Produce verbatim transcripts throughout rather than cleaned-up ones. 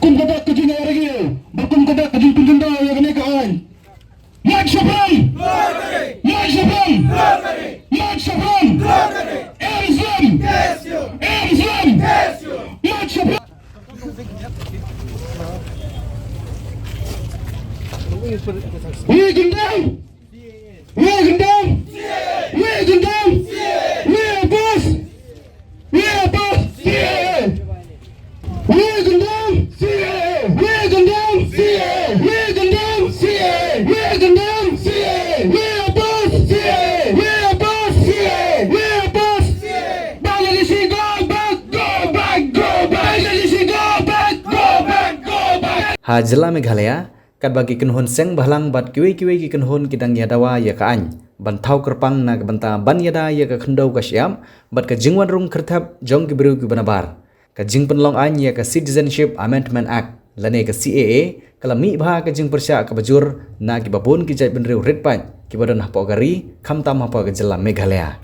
Kum ka dak ka jingïarap, ba kum ka dak ka jingpynjynjar ïa kane ka aiñ. Mike Shaphrang! Mike Shaphrang! Mike Shaphrang! Arem Islam! Arem Islam! Mike Shaphrang! We condemn! We condemn! We condemn! We oppose! We oppose C A A! We condemn C A A! We condemn C A A! We condemn C A A! We condemn C A A! We condemn C A A! We oppose C A A! We oppose C A A! We oppose C A A! Bangladeshi, go back! Go back! Go back! Bangladeshi, go back! Go back! Go back! Ha jylla Meghalaya, katba ki kynhun seng bhalang bad kiwei kiwei ki kynhun ki dang ïa dawa ïa ka aiñ ban thaw kyrpang na ka bynta ban ïada ïa ka khyndew ka shyiap bad ka jingwan rung kyrthep jong ki briew kiba nabar. Ka jingpynlong aiñ ïa ka Citizenship Amendment Act lane ka C A A ka la mih bha ka jingpyrshah kaba jur na kiba bun ki jaitbynriew rit paid kiba don hapoh ka ri, khamtam hapoh ka jylla Meghalaya.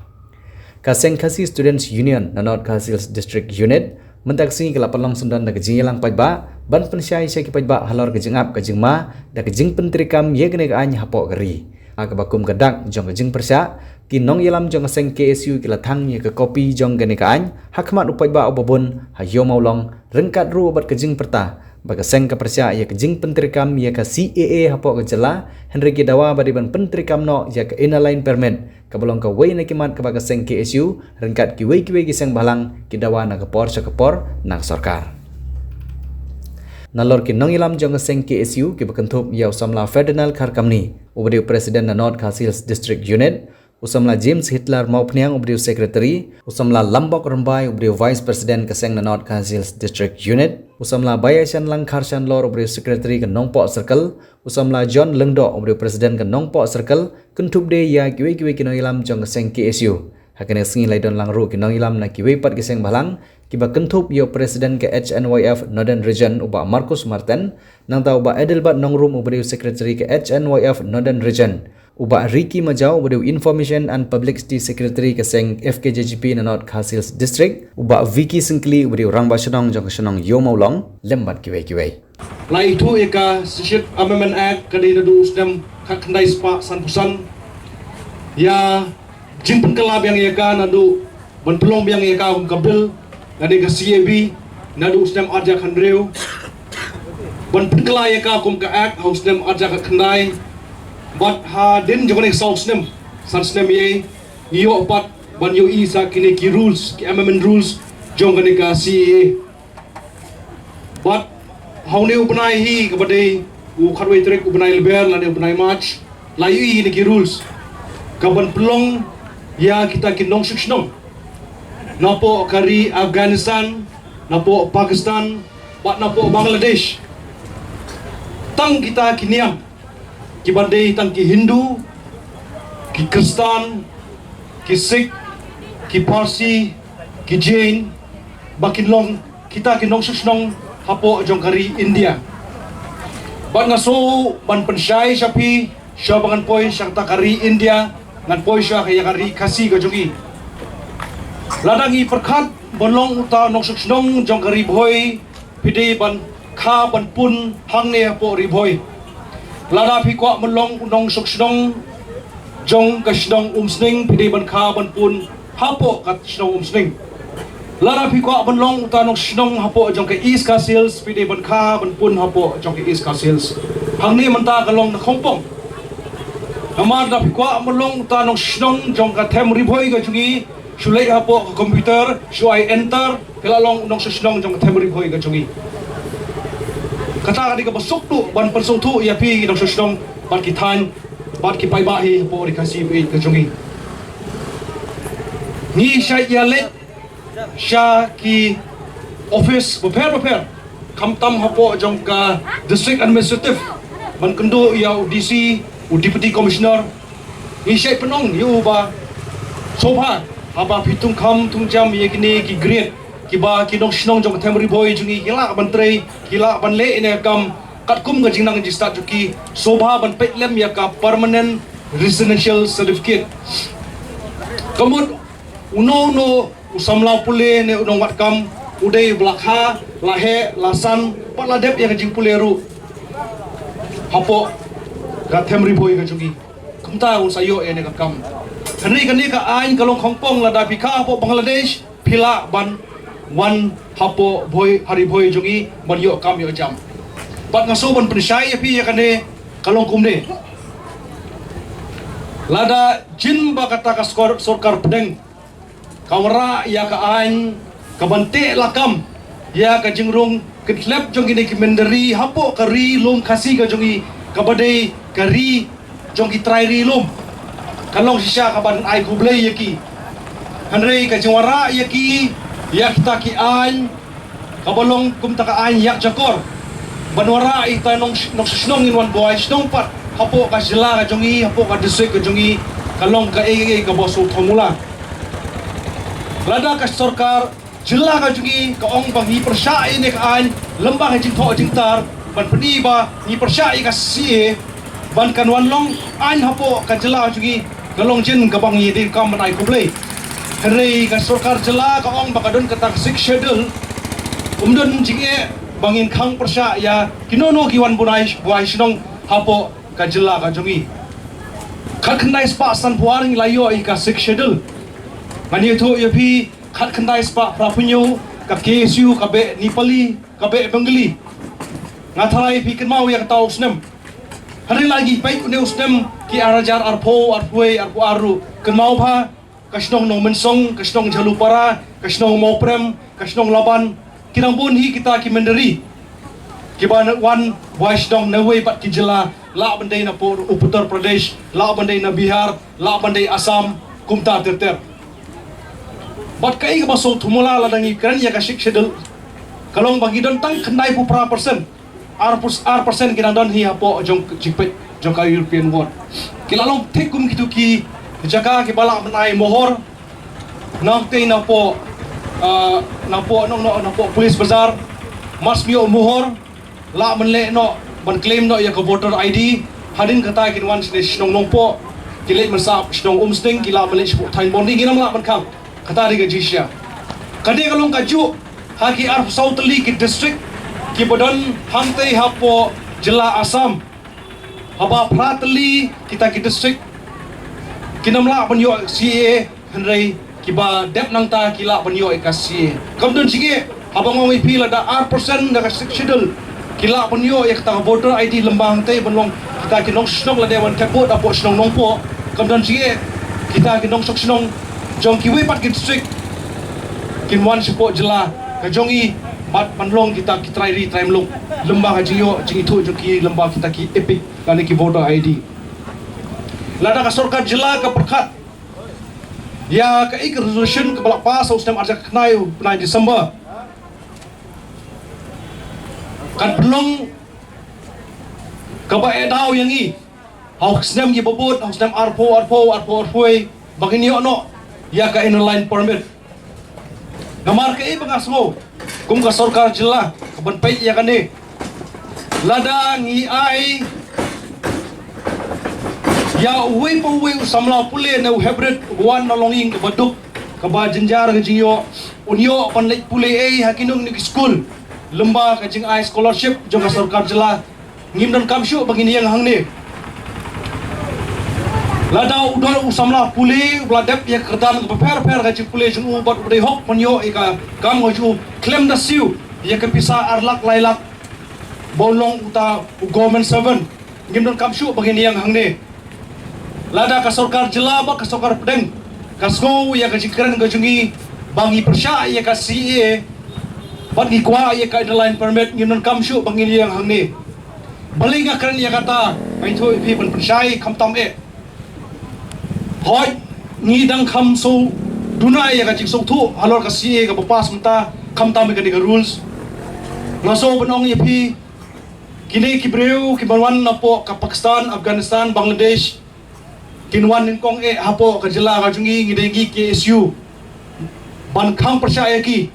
Ka seng Khasi Students Union na North Khasi Hills District Unit mynta ka sngi ka la pynlong syndon da ka jingïalang paidbah ban pynshai sha ki paidbah halor ka jingap ka jingma da ka jingpyntreikam ïa kane ka aiñ hapoh ka ri. Ha kaba kum ka dak jong ka jingpyrshah, ki nongïalam jong ka seng K S U ki la thang ïa ka kopi jong kane ka aiñ ha khmat u paidbah uba bun ha Ïew Mawlong, ryngkat ruh bad ka jingpyrta ba ka seng ka pyrshah ïa ka jingpyntreikam ïa ka C A A hapoh ka jylla, hynrei ki dawa ba dei ban pyntreikam noh ïa ka Inner Line Permit, kaba long kawei na ki mat kaba ka seng K S U ryngkat kiwei kiwei ki seng bhalang ki dawa na ka por sha ka por na ka sorkar. Nalor ki nongïalam jong ka seng K S U kiba kynthup ïa u samla Ferdinand Kharkamni, uba dei u president na North Khasi Hills District Unit, u samla James Hitler Mawphniang, uba dei u secretary, u samla Lambok Rymbai, uba dei u vice president ka seng na North Khasi Hills District Unit, u samla Baïashanlang Kharshanlor, uba dei u secretary ka Nongpoh Circle, u samla John Lyngdoh, uba dei u president ka Nongpoh Circle, kynthup de ïa kiwei kiwei ki nongïalam jong ka seng K S U. Ha kane ka sngi la ïadon lang ruh ki nongïalam na kiwei pat ki seng bhalang, kiba kynthup ïa u president ka H N Y F Northern Region u Bah Marcus Marten, nangta u Bah Adelbert Nongrum, uba dei u secretary ka H N Y F Northern Region, u Bah Ricky Majaw, uba dei u Information and Publicity Secretary ka seng F K J G P na North Khasi Hills District, u Bah Vicky Syngkli, uba dei u rangbah shnong jong ka shnong Ïew Mawlong, lem bad kiwei kiwei. La ïathuh ïa ka Citizenship Amendment Act ka dei naduh u snem khatkhyndai spah sanphew san. Ïa jingpynkylla biang ïa ka naduh ban pynlong biang ïa ka kum ka bill, lane ka C A B, naduh u snem arhajar khathynriew. Ban pynkylla ïa ka kum ka Act ha u snem arhajar khatkhyndai. Bad hadien jong kane ka saw snem, san snem ïa, ngi ïoh pat ban ïohi sa kine ki rules, ki amendment rules jong kane ka C A A. Bad ha une u bnai hi kaba dei u khatwei tarik u bnai Lber lane u bnai March, la ïohi ïa kine ki rules kaban pynlong ïa kita ki nongshong shnong napoh ka ri Afghanistan, napoh Pakistan bad napoh Bangladesh. Tang kita ki niam kiba dei tang ki Hindu, ki Khristan, ki Sikh, ki Parsi, ki Jain, ba kin long kita ki nongshong shnong hapoh jong ka ri India. Bad nga sngew ban pynshai sha phi, shuwa ba ngan poi sha kata ka ri India, ngan poi sha ka, ïa ka ri Khasi ka jong ngi. Lada ngi pyrkhat ban long uta u nongshong shnong jong ka Ri Bhoi, phi dei ban kha ban pun hangne hapoh Ri Bhoi. Lada phi kwah ban long u nongshong shnong jong ka shnong Umsning, phi dei ban kha ban pun hapoh ka shnong Umsning. Lada phi kwah ban long uta u nongshong shnong hapoh jong ka East Khasi Hills, phi dei ban kha ban pun hapoh jong ka East Khasi Hills. Hangne mynta ka long na khongpong. Namar lada phi kwah ban long uta u nongshong shnong jong ka them Ri Bhoi ka jong ngi, shu leit hapoh ka computer, shu ai enter, phi la long u nongshong shnong jong ka them Ri Bhoi ka jong ngi. Kata ka dei kaba suk duh ban pynsngewthuh ïa phi ki nongshong shnong bad ki thaiñ bad ki paidbah hi hapoh Ri Khasi Baieid ka jong ngi. Ngi shait ïa leit sha ki office bapher bapher, khamtam hapoh jong ka District Administrative, ban kynduh ïa u D C, u Deputy Commissioner. Ngi shait pynong ïa u ba sngewbha haba phi thungkham thungjam ïa kine ki grade, kiba ki nongshong shnong jong ka them Ri Bhoi jong ngi ki lah ban trei, ki lah ban leh ïa kane ka kam katkum ka jingnang jingstad jong ki, sngewbha ban peit lem ïa ka Permanent Residential Certificate. Ka mut uno uno u samla pule ne u nongwad kam U dei ba la kha, la heh, la san, bad la dep ïa ka jingpule ruh hapoh ka them Ri Bhoi ka jong ngi. Kumta un sa ïoh ïa kane ka kam. Hynrei kane ka aiñ ka long khongpong lada phi kha hapoh Bangladesh, phi lah ban wan hapoh Bhoi, ha Ri Bhoi jong ngi ban ïoh kam ïoh jam. Bad nga sngew ban pynshai ïa phi ïa kane ka long kumne. Lada jin ba kata ka sor-, sorkar pdeng ka wanrah ïa ka aiñ ka ban teh lakam ïa ka jingrung kyntlep jong kine ki mynder ri hapoh ka ri lum Khasi ka jong ngi, kaba dei ka ri jong ki trai ri lum. Ka long shisha ka ban ai khublei ïa ki. Hynrei ka jingwanrah ïa ki ïa kita ki aiñ kaba long kumta ka aiñ ïakjakor ban wanrah ïa kita nong, nongshong shnong, ngin wan buaid shnong pat hapoh ka jylla ka jong ngi, hapoh ka district ka jong ngi, ka long kaei kaei kaba sngewthuh mula. Lada ka sorkar jylla ka jong ngi ka ong ba ngi pyrshah ïa kane ka aiñ lyngba ka jingthoh jingtar ban pyni ba ngi pyrshah ïa ka C A, ban kan wan long aiñ hapoh ka jylla ka jong ngi, ka long jin kaba ngi dei kam ban ai khublei. Hynrei ka sorkar jylla ka ong ba ka don kata ka Sixth Schedule, ym don jingeh ba ngin khang pyrshah ïa kino kino ki wan buaid, buaid shnong hapoh ka jylla ka jong ngi. Khatkhyndai spah sanphew ar ngi la ïoh ïa ka Sixth Schedule. Ngan ïathuh ïa phi, khatkhyndai spah phraphew hynñiew ka K S U ka beh Nepali, ka beh Bengali. Nga tharai phi kynmaw ïa kata u snem. Hynrei la ngi peit une u snem, ki ar hajar arphew, arphew wei, arphew ar ruh. Kynmaw bha, ka shnong Nongmynsong, ka shnong Jhalupara, ka shnong Mawprem, ka shnong Laban, ki dang bun hi kita ki mynder ri kiba wan buaid shnong na kiwei pat ki jylla, lah ban dei na pu-, Uttar Pradesh, lah ban dei na Bihar, lah ban dei Assam, kumta ter ter. Bad kaei kaba sngewthuh mula lada ngi kren ïa ka Sixth Schedule, ka long ba ngi don tang khyndai phew phra percent, ar phew ar percent ki dang don hi hapoh jong ka jingpeit jong ka European Ward. Ki la long thik kum kito ki jaka kiba lah ban ai mohor, nangtei napoh, ah, napoh, nong, nong, napoh Police Bazar, mar shu ïoh mohor, lah ban leh noh, ban claim noh ïa ka voter I D, hadien kata kin wan shane shnong Nongpoh, ki leit ban sah shnong Umsning, ki lah ban leit shapoh thaiñ Bondi, ngin ym lah ban khang. Kata dei ka jingshisha. Ka dei ka long kajuh ha ki arphew saw tylli ki district kiba don hangtei hapoh jylla Assam. Haba phra tylli kita ki district kin ym lah ban ïoh C A A, hynrei kiba dep nangta ki lah ban ïoh ïa ka C A A. Kam don jingeh, haba nga ong ïa phi lada ar percent da ka Sixth Schedule ki lah ban ïoh ïa kata ka voter I D lyngba hangtei ban long kita ki nongshong shnong lane wan kat vote hapoh shnong Nongpoh. Kam don jingeh, kita ki nongshong shnong jong kiwei pat ki district kin wan shapoh jylla ka jong ngi bad ban long kita ki trai ri trai muluk lyngba ka jingïoh jingithuh jong ki lyngba kita ki EPIC lane ki voter I D. Lada ka sorkar jylla ka pyrkhat ïa kaei ka resolution kaba la pass ha u snem arhajar khyndai u bnai December, kan pynlong kaba eh daw ïa ngi ha u snem ngi ba bud, ha u snem arphew arphew, arphew arphew wei, ba ngin ïoh noh ïa ka Inner Line Permit. Namar kaei ba nga sngew kum ka sorkar jylla ka ban peit ïa kane, lada ngi ai ïa uwei pa uwei u samla pule ne u hybrid, u wan na longïing kaba duk, kaba jynjar ka jingïoh, un ïoh ban leit pule ei ha kino kino ki skul lyngba ka jingai scholarship jong ka sorkar jylla, ngim donkam shuh ba ngin ïeng hangne. Lada u don u samla pule uba la dep ïa ka kyrdan kaba pher pher ka jingpule jong u bad uba dei hok ban ïoh ïa ka kam ka jong u, khlem da siew ïa ka pisa ar lak lai lak ba un long uta u government servant, ngim donkam shuh ba ngin ïeng hangne. Lada ka sorkar jylla bad ka sorkar pdeng ka sngew ïa ka jingkren ka jong ngi ba ngi pyrshah ïa ka C A A bad ngi kwah ïa ka Inner Line Permit, ngim donkam shuh ba ngin ïeng hangne. Balei nga kren ïa kata? Nga ïathuh ïa phi ban pynshai, khamtam eh. Hooid, ngi dang kham sngewduna ïa ka jingsngewthuh halor ka C A A kaba pass mynta, khamtam ïa kane ka rules. Nga sngew ban ong ïa phi, kine ki briew kiban wan napoh ka Pakistan, Afghanistan, Bangladesh, kin wan nyngkong eh hapoh ka jylla ka jong ngi, ngi dei ngi K S U ban khang pyrshah ïa ki.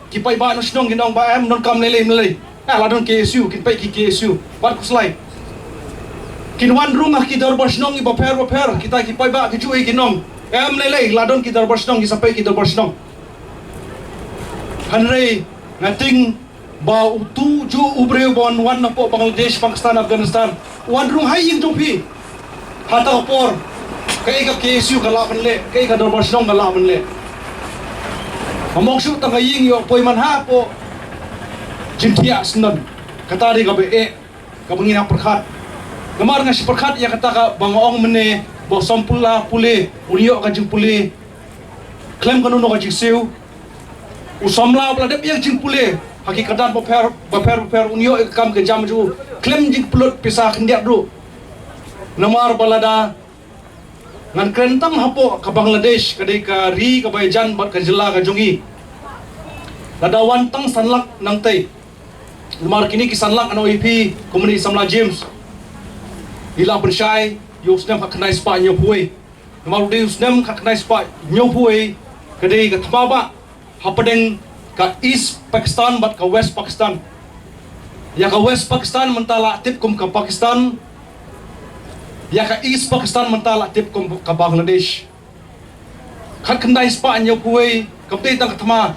Ki paidbah nongshong shnong kin ong ba em, ym donkam lei lei lei. Ah, la don K S U, kin peit ki K S U. Bad khuslai, kin wan rung ha ki dorbar shnong kiba pher ba pher, kita ki paidbah kijuh hi kin ong, em lei lei, la don ki dorbar shnong, ki sa peit ki dorbar shnong. Hynrei nga tieng ba utu u juh u briew ba wan, wan napoh Bangladesh, Pakistan, Afghanistan, u wan rung ha ïing jong phi. Ha kata ka por kaei ka K S U ka lah ban leh, kaei ka dorbar shnong ka lah ban leh? Nga mong shuh tang ka ïing ïoh poi man hapoh jingthiah syndon. Kata dei kaba eh, kaba ngin hap pyrkhat. Namar nga shu pyrkhat ïa kata kaba nga ong mynne, ba u samla pule un ïoh ka jingpule khlem kano kano ka jingsiew. U samla ba la dep ïa ka jingpule ha ki kyrdan bapher bapher bapher un ïoh ïa ka kam ka jam jong u khlem jingpynlut pisa khyndiat ruh. Namar ba lada ngan kren tang hapoh ka Bangladesh, ka dei ka ri kaba ïajan bad ka jylla ka jong ngi, lada wan tang san lak nangtei. Namar kine ki san lak, ngan ong ïa phi, kumne i samla James, i la pynshai ïa u snem khatkhyndai spah hynñiewphew wei. Namar u dei u snem khatkhyndai spah hynñiewphew wei, ka dei ka thma bah hapdeng ka East Pakistan bad ka West Pakistan. Ïa ka West Pakistan mynta la tip kum ka Pakistan, ïa ka East Pakistan mynta la tip kum ka Bangladesh. Khatkhyndai spah hynñiewphew wei kam dei tang ka thma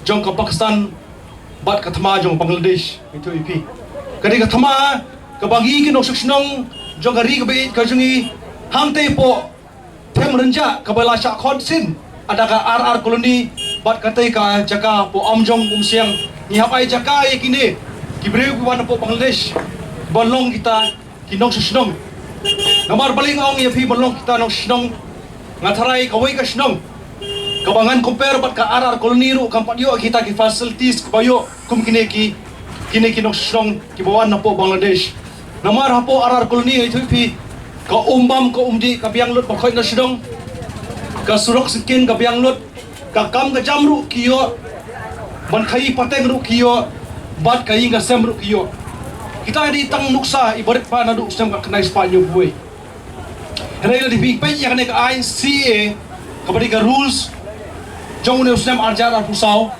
jong ka Pakistan bad ka thma jong Bangladesh, ïathuh ïa phi. Ka dei ka thma kaba ngi ki nongshong shnong jong ka ri kaba ïeit ka jong ngi, hangtei hapoh Them Rynjah kaba la shah khot shisien da ka R R Colony bad katei ka jaka hapoh Umjong Umsiang, ngi hap ai jaka ïa kine ki briew ki wan napoh Bangladesh ban long kita ki nongshong shnong. Namar balei nga ong ïa phi ban long kita nongshong shnong? Nga tharai kawei ka shnong kaba ngan compare bad ka R R Colony ruh kam pat ïoh kita ki facilities kiba ïoh kum kine ki, kine ki nongshong shnong kiba wan napoh Bangladesh. Namar hapoh R R Colony, ïathuh ïa phi, ka um bam ka um dih ka biang lut ba khoit na shnong, ka surok syngkien ka biang lut, ka kam ka jam ruh ki ïoh, ban khaïi pateng ruh ki ïoh, bad ka ïing ka sem ruh ki ïoh. Kita dei tang nuksa iba rit pat naduh u snem khatkhyndai spah hynñiewphew wei. Hynrei lada phi peit ïa kane ka aiñ C A A, kaba dei ka rules jong une u snem arhajar arphew saw,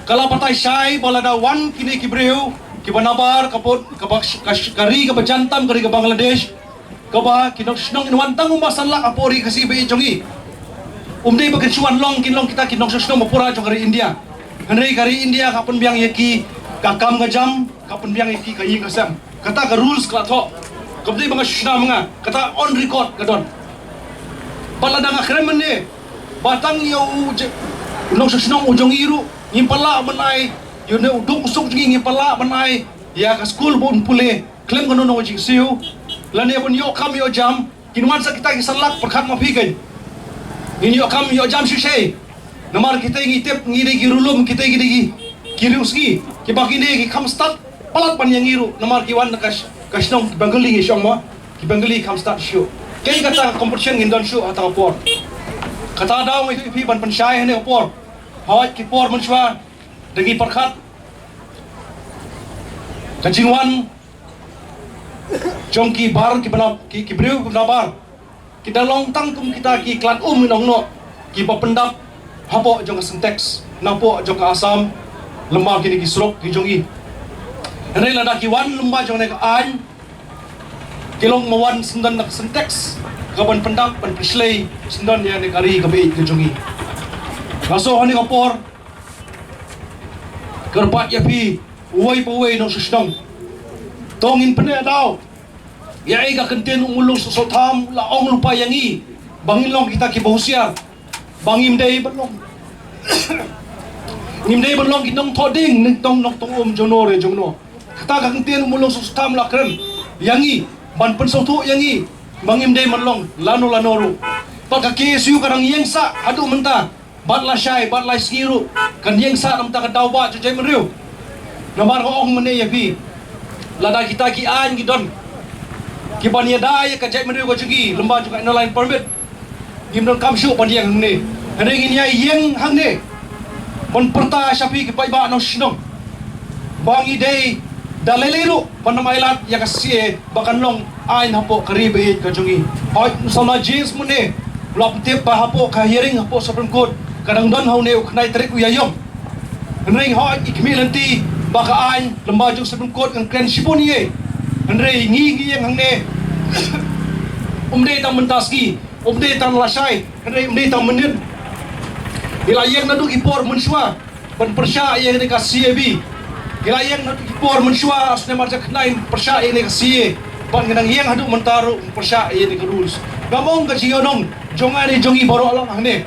ka la batai shai ba lada wan kine ki briew kiba nabar ka pud, kaba, ka, ka ri kaba jan tam ka ri ka Bangladesh, kaba ki nongshong shnong kin wan tang kumba san lak hapoh ri Khasi ba ïeit jong ngi. Um dei ba kin shu wan long, kin long kita ki nongshong shnong ba pura jong ka ri India. Hynrei ka ri India ka pynbiang ïa ki ka kam ka jam, ka pynbiang ïa ki ka ïing ka sem. Kata ka rules ka la thoh. Kam dei ba nga shu shna ma nga, kata on record ka don. Bad lada nga kren mynne ba tang ïa u je-, u nongshong shnong u jong ngi ruh ngim pat lah ban ai, ïa une u duk u suk jong ngi ngim pat lah ban ai ïa ka skul ba un pule khlem kano kano ka jingsiew, lane ban ïoh kam ïoh jam, kin wan sa kita ki san lak, pyrkhat ma phi kein. Ngin ïoh kam ïoh jam shisha. Namar kita ngi tip ngi dei ki riewlum, kita ngi dei ki, ki riewsngi, kiba kine ki kham stad palat ban ïa ngi ruh, namar ki wan na ka sh-, ka shnong Bengali ngi shong mo, ki Bengali kham stad shuh. Kaei kata ka competition ngin don shuh ha kata ka por. Kata daw ngi ïathuh ïa phi ban pynshai ha kane ka por. Hooid ki por mynshuwa da ngi pyrkhat ka jingwan jong ki bar, ki bna, ki, ki briew ki bna bar, ki da long tang kum kita ki klan um nongno kiba pyndap hapoh jong ka Sintex, napoh jong ka Assam, lyngba kine ki surok ki jong ngi. Hynrei lada ki wan lyngba jong kane ka aiñ, ki long ma wan syndon na ka Sintex, ka ban pyndap, ban pynshlei syndon ïa kane ka ri kaba ïeit ka jong ngi. Nga sngew ha kane ka por, kyrpad ïa phi, uwei pa uwei nongshong shnong, to ngin pyneh daw. Ïa, ïa ka ktien u Mulong Sutshot Tham la ong lypa ïa ngi ba ngin long kita kiba husiar, ba ngim dei ban long, ngim dei ban long ki nongthoh dieng, nongtong, nongtong um jongno re jongno. Kata ka ktien u Mulong Sutshot Tham la kren ïa ngi, ban pynsngewthuh ïa ngi ba ngim dei ban long lano lano ruh. Bad ka K S U ka dang ïeng sah haduh mynta, bad lashai, bad lai sngi ruh kan ïeng sah na ka bynta ka daw ba jong jaitbynriew. Namar nga ong mynne ïa phi, lada kita ki aiñ ki don, ki ban ïada ïa ka jaitbynriew ka jong ngi lyngba jong ka Inner Line Permit, ngim donkam shuh ban ïeng hangne. Hynrei ngin ïa ïeng hangne ban pyrta sha phi ki paidbah nongshong shnong ba ngi dei da lei lei ruh ban ym ailad ïa ka C A A ba kan long aiñ hapoh ka ri ba ïeit ka jong ngi. Hooid, u samla James mynne u la pyntip ba hapoh ka hearing hapoh Supreme Court ka dang don ha une u khyndai tarik u Ïaïong. Hynrei hooid, i khmih lynti ba ka aiñ lyngba jong Supreme Court kan kren shibun ïa. Hynrei ngi ngi ïeng hangne, um dei tang mynta sngi, um dei tang lashai, hynrei um dei tang mynnin. Ngi la ïeng naduh ki por mynshuwa. ban pyrshah ïa kane ka C A B. Ngi la ïeng naduh ki por mynshuwa snem ar hajar khyndai pyrshah ïa kane ka C A A. Bad ngi nang ïeng haduh mynta ruh pyrshah ïa kane ka rules. Ngam ong ka jingïadon jong nga ne jong ngi baroh lang hangne.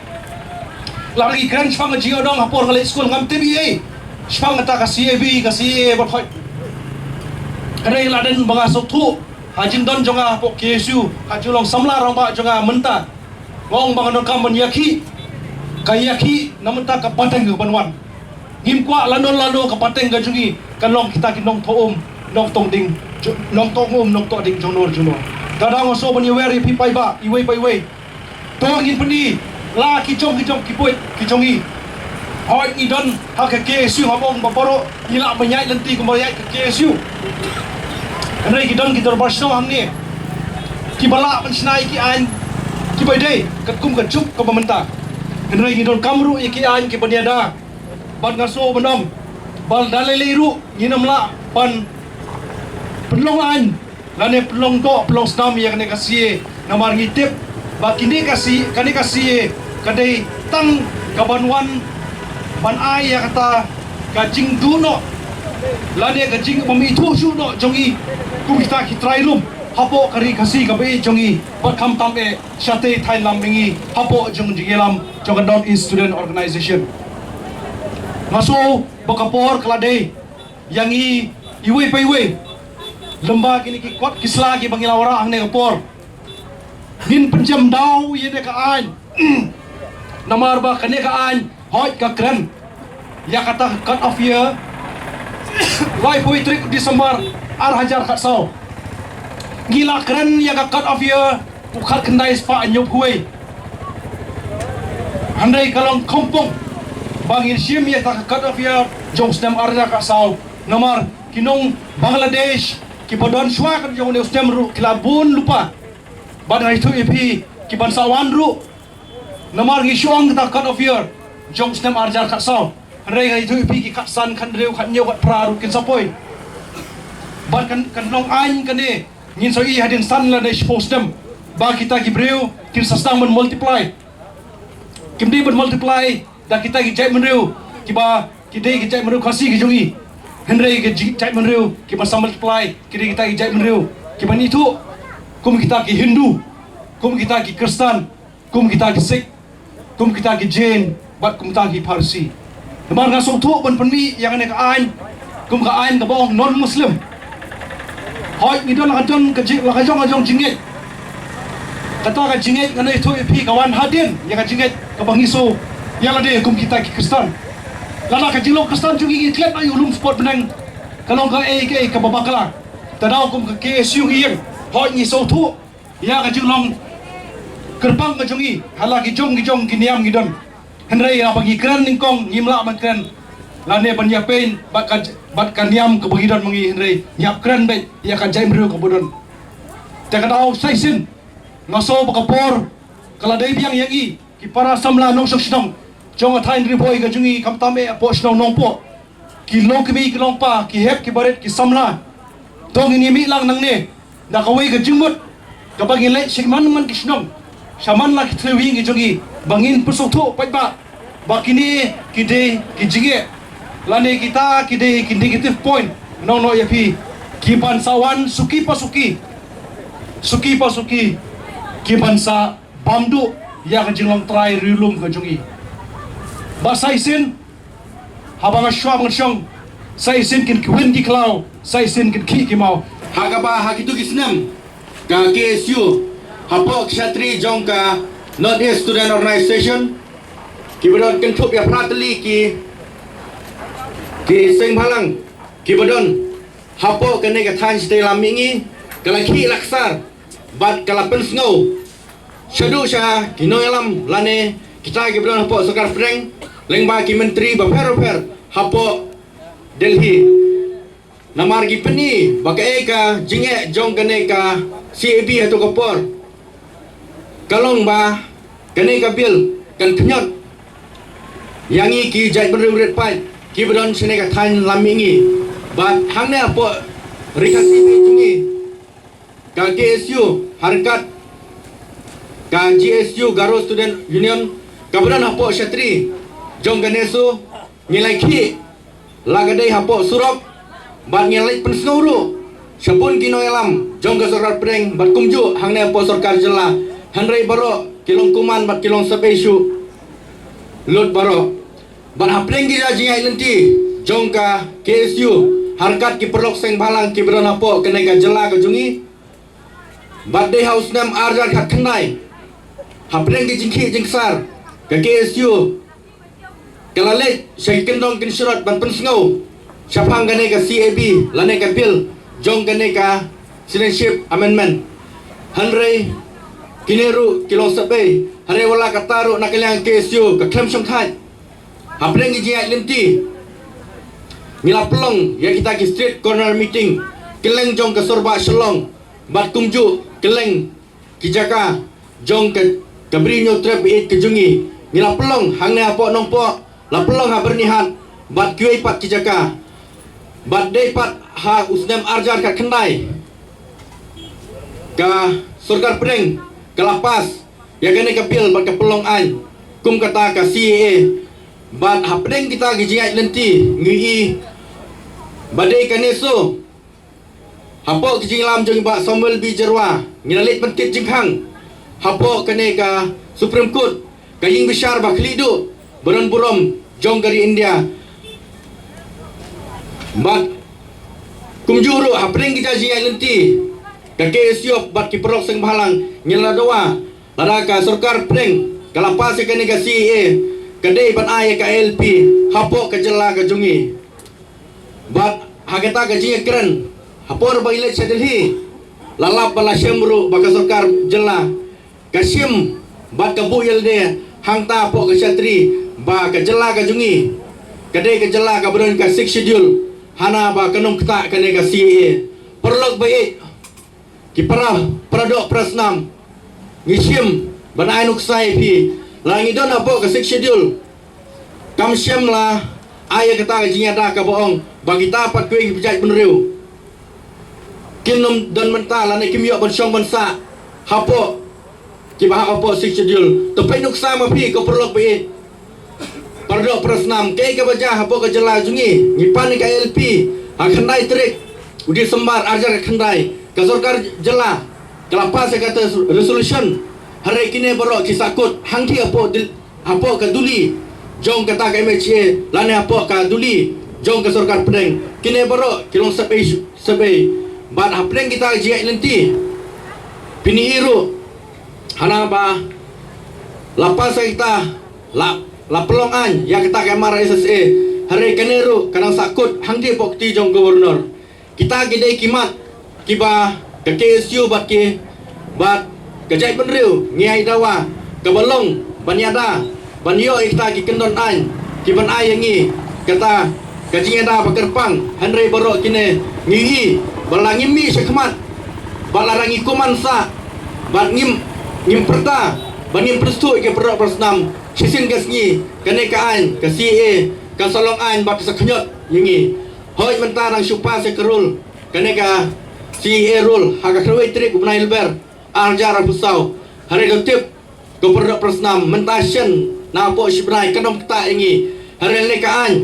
Lada ngi kren shaphang ka jingïadon ha por nga leit skul ngam tip ei ei shaphang kata ka C A B, ka C A A bad hoi. Hynrei la dang ba nga sngewthuh ha jingdon jong nga hapoh K S U, ha jinglong samla rangbah jong nga mynta. Nga ong ba nga donkam ban ïakhih, ka ïakhih na mynta ka pateng ka ban wan. Ngim kwah lano lano ka pateng ka jong ngi kan long kita ki nongthoh um, nongthoh ding, ju-, nongthoh um, nongthoh ding jong nor jong nor. Ka dang nga sngewbha ban ïawer ïa phi paidbah iwei pa iwei. To ngin pyni la ki jong ki jong ki puit ki jong ngi. Hoi ngi don ha ka K S U, ha bong ba baroh ngi lah ban ïaid lynti kumba ïaid ka K S U. Hynrei ki don ki dorbar shnong hangne kiba lah ban shna ïa ki aiñ kiba dei katkum ka juk kaba mynta. Hynrei ngi donkam ruh ïa ki aiñ kiba ïada. Bad nga sngewbha ban ong ba da lei lei ruh ngin ym lah ban pynlong aiñ lane pynlong doh pynlong snam ïa kane ka C A A. Namar ngi tip ba kine ka C-, kane ka C A A ka dei tang ka ban wan ban ai ïa kata ka jingduh noh lane ka jingbym ithuh shuh noh jong ngi kum kita ki trai lum hapoh ka ri Khasi kaba ïeit jong ngi, bad khamtam eh shatei thaiñ lam mihngi hapoh jong jingïalam jong ka North East Student Organisation. Nga sngew ba ka por ka la dei ïa ngi iwei pa iwei, lem bad kine ki kot ki sla kiba ngi la wanrah hangne ka por, ngin pynjem daw ïa kane ka aiñ. Namar ba kane ka aiñ hoi ka kren ïa kata ka cut off year laiphew tarik December ar hajar khatsaw. Ngi la kren ïa ka cut off year u khatkhyndai spah hynñiewphew wei. Hynrei ka long kongpong ba ngin shim ïa kata ka cut off year jong snem ar hajar khatsaw. Namar ki nong Bangladesh kiba don shuwa ka jong une u snem ruh ki la bun lypa. Bad nga ïathuh ïa phi ki ban sa wan ruh. Namar ngi shu ong kata cut off year jong snem ar hajar khatsaw. Hynrei nga ïathuh ïa phi ki khatsan, khathynriew, khathynñiew, khatphra ruh kin sa poi. Bad kan, kan long aiñ kane ngin sa ïohi hadien san lane shiphew snem ba kita ki briew kin sa sdang ban multiply. Kim dei ban multiply da kita ki jaitbynriew kiba ki dei ki jaitbynriew Khasi ki jong ngi. Hynrei ki ji-, jaitbynriew kiba sa multiply ki dei kita ki jaitbynriew kiban ithuh kum kita ki Hindu, kum kita ki Khristan, kum kita ki Sikh, kum kita ki Jain bad kum kita ki Parsi. Namar nga sngewthuh ban pynmih ïa kane ka aiñ kum ka aiñ kaba ong non Muslim. Hoi ngi don la ka jong ka ji-, la ka jong ka jong jingngeit. Kata ka jingngeit ngan ïathuh ïa phi ka wan hadien ïa ka jingngeit kaba ngi sngew ïa lade kum kita ki Khristan. Lada ka jinglong Khristan jong ngi ngi klet ïa u lum spot bneng ka long kaei kaei kaba bakla. Te daw kum ka K S U ngi ïeng hoi ngi sngewthuh ïa ka jinglong kyrpang ka jong ngi ha la ki jong ki jong ki niam ngi don. Hynrei haba ngi kren nyngkong ngim lah ban kren lane ban ïapeiñ bad ka, bad ka niam kaba ngi don ma ngi, hynrei ngi hap kren beit ïa ka jaitbynriew kaba don. Te ka daw sa shisien nga sngew ba ka por ka la dei biang ïa ngi ki para samla nongshong shnong jong ka thaiñ Ri Bhoi ka jong ngi, khamtam eh hapoh shnong Nongpoh, ki longkmie ki longpa, ki hep ki barit, ki samla. To ngin ïa mih lang nangne da kawei ka jingmut kaba ngin leit sha man man ki shnong, sha man la ki thliew ïing ki jong ngi, ba ngin pynsngewthuh paidbah ba kine ki dei ki jingeh lane kita ki dei ki negative point. Nong noh ïa phi, ki ban sa wan suki pa suki, suki pa suki, ki ban sa bam duh ïa ka jinglong trai riewlum ka jong ngi. Ba sa shisien haba nga shuwa ba nga shong, sa shisien kin kwin ki khlaw, sa shisien kin khih ki maw. Ha kaba ha kitu ki snem ka K S U hapoh ka shatri jong ka North East Student Organisation, kiba don kynthup ïa phra tylli ki, ki seng bhalang kiba don hapoh kane ka thaiñ shatei lam mihngi, ka la khih la ksar bad ka la pynsngew shaduh sha ki nongïalam lane kita kiba don hapoh sorkar pdeng lyngba ki myntri bapher bapher hapoh Delhi. Namar ki pyni ba kaei ka jingeh jong kane ka C A B ha tu ka por ka long ba kane ka bill kan pynïot ïa ngi ki jaitbynriew rit paid kiba don shane ka thaiñ lam mihngi. Bad hangne hapoh ri Khasi jong ngi, ka K S U, ha ryngkat ka G S U, Garo Student Union, kaba don hapoh shatri jong ka NESO, ngi la khih la ka dei hapoh surok bad ngi la leit pynsngew ruh sha bun ki nongïalam jong ka sorkar pdeng bad kumjuh hangne hapoh sorkar jylla. Hynrei baroh ki long kuman bad ki long sap ei shuh lut baroh. Bad hapdeng ki jingïaid lynti jong ka K S U ha ryngkat ki paralok seng bhalang kiba don hapoh kane ka jylla ka jong ngi, bad dei ha u snem arhajar khatkhyndai, hapdeng ki jingkhih jingksar, ka K S U ka la leit sha ki kyndong kynshrot ban pynsngew shaphang kane ka C A B lane ka bill jong kane ka Citizenship Amendment. Hynrei kine ruh ki long sap ei, hynrei wat la katta ruh na ka liang K S U ka khlem shongthait. Hapdeng ki jingïaid lynti ngi la pynlong ïa kita ki street corner meeting kylleng jong ka sor bah Shillong bad kumjuh kylleng ki jaka jong ka, ka Bri Hynñiewtrep Baieit ka jong ngi. Ngi la pynlong hangne hapoh Nongpoh, la pynlong ha Byrnihat bad kiwei pat ki jaka. Bad dei pat ha u snem arhajar khatkhyndai ka sorkar pdeng ka la pass ïa kane ka bill bad ka pynlong aiñ kum kata ka C A A. Bad hapdeng kita ki jingïaid lynti ngi i ba dei kane shuh hapoh ki jingïalam jong i Bah Samuel B Jyrwa ngi la leit pynkit jingkhang hapoh kane ka Supreme Court, ka ïing bishar ba khlieh duh ba don burom jong ka ri India. Bad kumjuh ruh hapdeng kita ki jingïaid lynti ka K S U bad ki paralok seng bhalang ngi la dawa lada ka sorkar pdeng ka la pass ïa kane ka C A A ka dei ban ai ïa ka I L P hapoh ka jylla ka jong ngi. Bad ha kata ka jingïakren hapor ba i leit sha Delhi la lap ba la shem ruh ba ka sorkar jylla ka shim bad ka buh ïalade hangta hapoh ka shatri ba ka jylla ka jong ngi ka dei ka jylla kaba don ka Sixth Schedule hana ba kan ym ktah kane ka C A A. Paralok baieit, ki para, para doh para snam, ngi shim ban ai nuksa ïa phi, la ngi don hapoh ka Sixth Schedule kam shym la ai ïa kata ka jingïada kaba ong ba kita pat kiwei ki jaitbynriew kin ym don bynta lane kim ïoh ban shong ban sah hapoh kiba hap hapoh Sixth Schedule. To peit nuksa ma phi ko paralok baieit, para doh para snam, kaei kaba jia hapoh ka jylla jong ngi. Ngi pan ïa ka I L P ha khyndai tarik u December arhajar khyndai, ka sorkar jylla ka la pass ïa kata resolution. Hynrei kine baroh ki sahkut hangtei hapoh Dil-, hapoh ka duli jong kata ka M H A lane hapoh ka duli jong ka sorkar pdeng. Kine baroh ki long sep ei sep ei. Bad hapdeng kita ka jingïaid lynti phin ïohi ruh hana ba la pass ïa kita, la, la pynlong aiñ ïa kata ka M R S S A. Hynrei kane ruh ka nang sahkut hangtei hapoh kti jong Governor. Kita ki dei ki mat kiba ka K S U bad ki, bad ka jaitbynriew ngi ai dawa kaba long ban ïada ban ïoh ïa kita ki kyndon aiñ kiban ai ïa ngi kata ka jingïada ba kyrpang. Hynrei baroh kine ngi i ba la ngim mih shakhmat bad la ngi kuman sah bad ngim, ngim pyrta bad ngim pyrshah ïa ki para doh para snam shisien ka sngi. Kane ka aiñ ka C A A ka sa long aiñ bad ka sa khñiot ïa ngi. Hooid mynta dang shu pass ïa ka rule, kane ka C A A rule ha ka khatwei tarik u bnai Lber arhajar arphew saw. Hynrei to tip ko para doh para snam, mynta shen na hapoh shi bnai kan ym ktah ïa ngi. Hynrei lane ka aiñ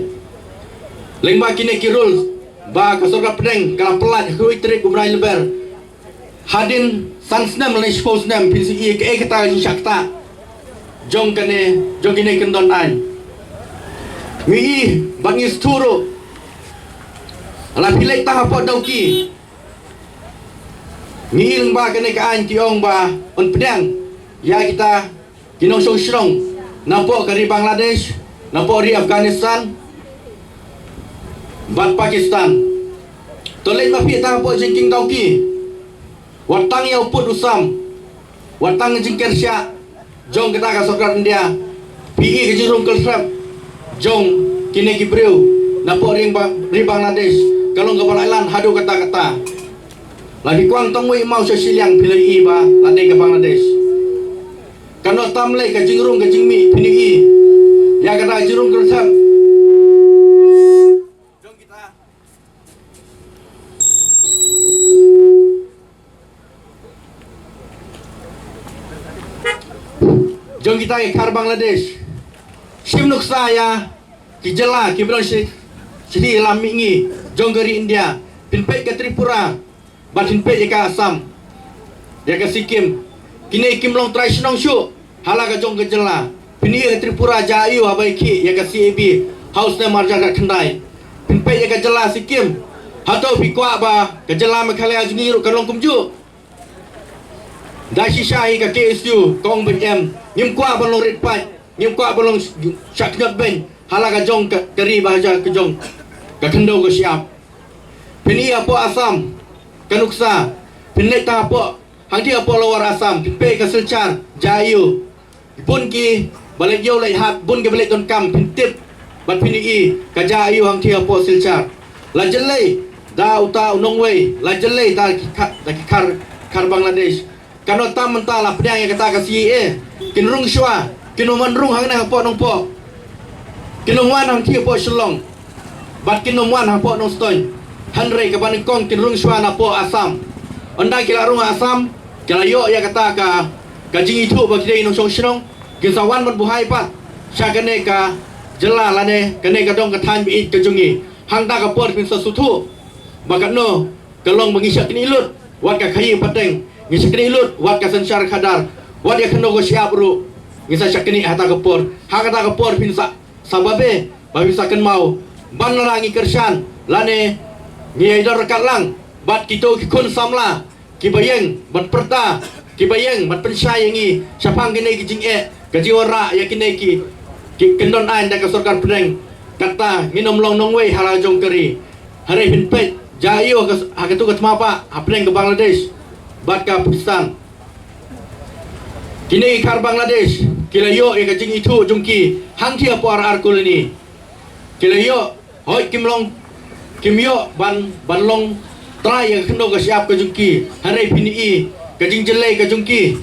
lyngba kine ki rules ba ka sorkar pdeng ka la pyllait ha ka khatwei tarik u bnai Lber. Hadien san snem lane shiphew snem phin sa i kaei kata ka jingshah ktah jong kane, jong kine ki kyndon aiñ. Ngi i bad ngi sngewthuh ruh, la phi leit tang hapoh Dawki, ngi i lyngba kane ka aiñ ki ong ba yn pdiang ïa kita ki nongshong shnong napoh ka ri Bangladesh, napoh ri Afghanistan bad Pakistan. To leit ma phi tang hapoh jingkieng Dawki, wat tang ïa u pud u sam, wat tang jingker shiah jong kata ka sorkar India, phi i ka jingrung kyrthrep jong kine ki briew napoh ri Ba-, ri Bangladesh ka long kaba la ïalan haduh katta katta. La phi kwah tang wei maw sha shiliang phi la i ba la dei ka Bangladesh. Ka noh tam lei ka jingrung ka jingmih phin i ïa kata ka jingrung kyrthrep jong kita, jong kita ki khar Bangladesh. Shim nuksa ïa ki jylla kiba don shi, shi lam mihngi jong ka ri India. Phin peit ka Tripura, bad phin peit ïa ka Assam, ïa ka Sikkim. Kine kim long trai shnong shuh ha la ka jong ka jylla. Phin ïohi ka Tripura jia aiu haba ïa ki, ïa ka C A B ha u snem arhajar khatkhyndai. Phin peit ïa ka jylla Sikkim. Hato phi kwah ba ka jylla Meghalaya jong ngi ruh kan long kumjuh? Da shisha hi ka K S U ka ong beit em, ngim kwah ban long rit paid, ngim kwah ban long sh-, shah kynjot beiñ ha la ka jong ka, ka ri ba ha ka jong ka khyndew ka shyiap. Phin ïohi hapoh Assam ka nuksa, phin leit tang hapoh, hangtei hapoh Lower Assam, phin peit ka Silchar jia aiu. Bun ki ba leit ïew leit hat, bun ki ba leit donkam, phin tip bad phin ïohi ka jia aiu hangtei hapoh Silchar. La jyllei da uta u nongwei, la jyllei da ki kha-, da ki khar, khar Bangladesh. Katno tam mynta la pdiang ïa kata ka C A A. Kin rung shuwa, kin ym wan rung hangne hapoh Nongpoh. Kin ym wan hangtei hapoh Shillong, bad kin ym wan hapoh Nongstoiñ. Hynrei kaba nyngkong kin rung shuwa napoh Assam. Ynda ki la rung ha Assam, ki la ïoh ïa kata ka, ka jingithuh ba ki dei nongshong shnong, kin sa wan ban buhai pat sha kane ka jylla lane kane ka dong ka thaiñ ba ïeit ka jong ngi. Hangta ka por phin sa sngewthuh ba katno ka long ba ngi shah knieh lut wat ka khaïi pateng, ngi shah knieh lut wat ka synshar khadar, wat ïa ka khyndew ka shyiap ruh ngi sa shah knieh hata ka por. Ha kata ka por phin sa, sa babe, ba phin sa kynmaw ban lada ngi kyrshan lane ngi ïai don ryngkat lang bad kito ki khun samla kiba ïeng ban pyrta, kiba ïeng ban pynshai ïa ngi shaphang kine ki jingeh, ka jingwanrah ïa kine ki, ki kyndon aiñ da ka sorkar pdeng, kata ngin ym long nongwei ha la jong ka ri. Hynrei phin peit jia aiu ha ka, ha katu ka thma ba hapdeng ka Bangladesh bad ka Pakistan. Kine ki khar Bangladesh ki la ïoh ïa ka jingithuh jong ki hangtei hapoh R R Colony. Ki la ïoh, hooid kim long, kim ïoh ban, ban long trai ïa ka khyndew ka shyiap ka jong ki. Hynrei phin ïohi ka jingjyllei ka jong ki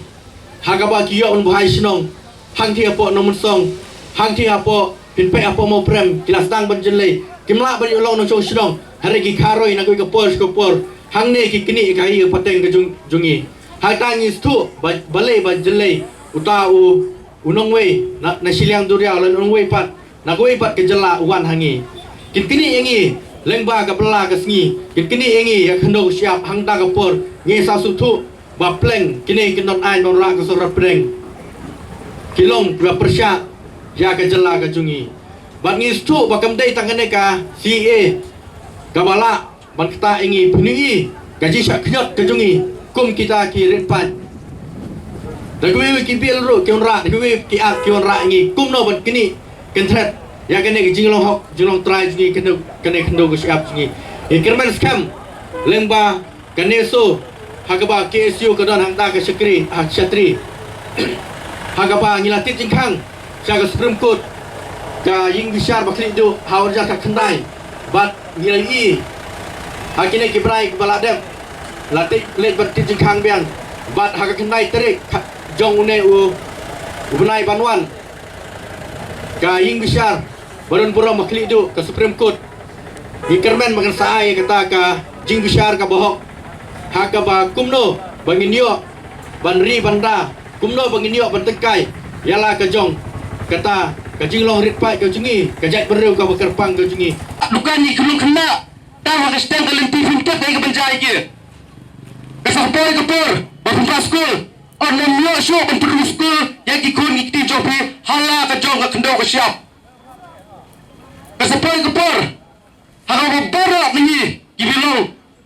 ha kaba ki ïoh ban buhai shnong. Hangtei hapoh Nongmynsong, hangtei hapoh, phin peit hapoh Mawprem, ki la sdang ban jyllei. Kim lah ban ïoh long nongshong shnong, hynrei ki kharoi na kawei ka por sha ka por. Hangne ki knieh ïa ka khaïi pateng ka jong, jong ngi. Hangta ngi sngewthuh ba, balei ba jyllei uta u, u nongwei na, na shiliang duriaw lane u nongwei pat na kawei pat ka jylla u wan ha ngi. Kin knieh ïa ngi lyngba ka bylla ka sngi, kin knieh ïa ngi ïa ka khyndew ka shyiap. Hangta ka por ngi sa sngewthuh ba pleng kine ki kyndon aiñ ba wanrah ka sorkar pdeng ki long kiba pyrshah ïa ka jylla ka jong ngi. Bad ngi sngewthuh ba kam dei tang kane ka C A A kaba lah ban ktah ïa ngi, phin ïohi ka jingshah kynjot ka jong ngi kum kita ki rit paid. Da kiwei kiwei ki bill ruh ki wanrah, da kiwei kiwei ki act ki wanrah ïa ngi kumno ban knieh kynthret ïa kane ka jinglong hok jinglong trai jong ngi, kane, kane ka khyndew ka shyiap jong ngi. Ngi kyrmen skhem lyngba ka NESO, ha kaba K S U ka don hangta ka shakri, ha, shatri, ha kaba ngi la tied jingkhang sha ka Supreme Court, ka ïing bishar ba khlieh duh ha u arhajar khatkhyndai. Bad ngi la ïohi ha kine ki bnai kiba la dep, la tied, leit ban tied jingkhang biang. Bad ha ka khyndai tarik ka, jong une u, u bnai ban wan, ka ïing bishar ba don burom ba khlieh duh, ka Supreme Court, ngi kyrmen ba kan sa ai kata ka jingbishar kaba hok ha kaba kumno ba ngin ïoh ban ri ban da, kumno ba ngin ïoh ban tyngkai ïa la ka jong kata ka jinglong rit paid ka jong ngi, ka jaitbynriew kaba kyrpang ka jong ngi. Dukan ngi khlung khynnah tang ha ka sdang ka lynti, phin tip kaei kaban jia ïa ki. Ka sa poi ka por ba phin phah skul, ym ïoh shuh ban pynrung skul ïa ki khun ki kti jong phi ha la ka jong ka khyndew ka shyiap. Ka sa poi ka por ha kaba baroh ngi ki ba long